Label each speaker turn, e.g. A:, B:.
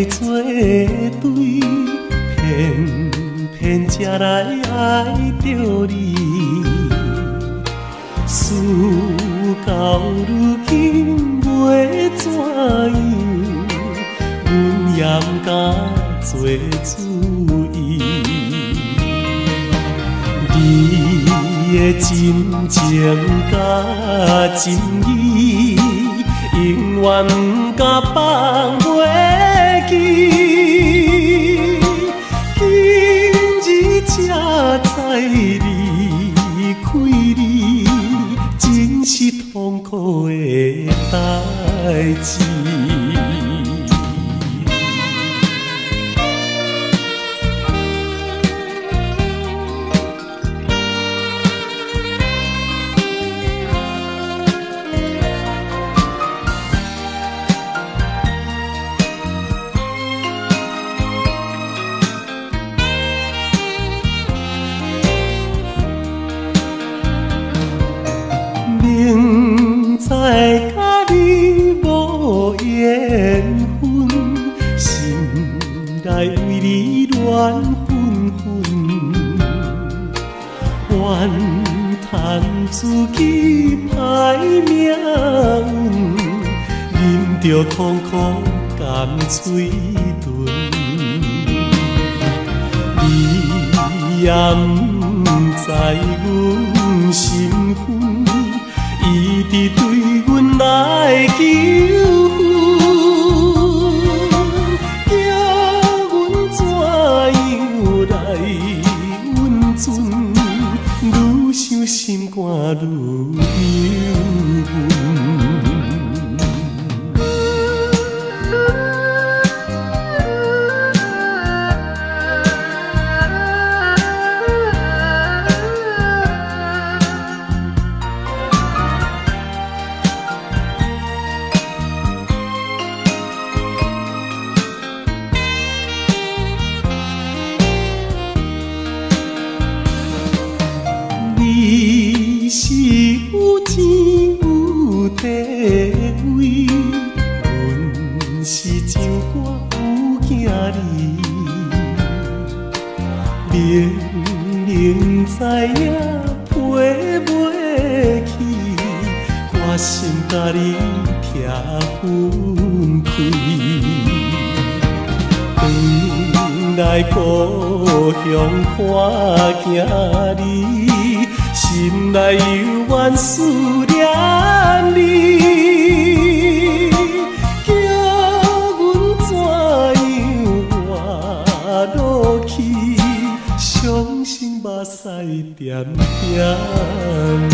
A: 做对，偏偏才來愛著你。事到如今袂怎樣，阮也毋敢做主意。你的真情佮真意，永遠毋敢放袂記。今日才知離開你，真是痛苦的代誌。明知佮你無緣分，心內為你亂紛紛，怨嘆自己歹命運，忍著痛苦甘喙唇。你也毋知阮心痕，一直對阮來求婚，叫阮怎樣來允准？愈想心肝愈憂悶。你是有錢有地位，阮是上官有囝兒。明明知影飛袂去，決心共你拆分開。轉來故鄉看囝兒，心內猶原思念你，叫阮怎樣活落去？傷心目屎點點流。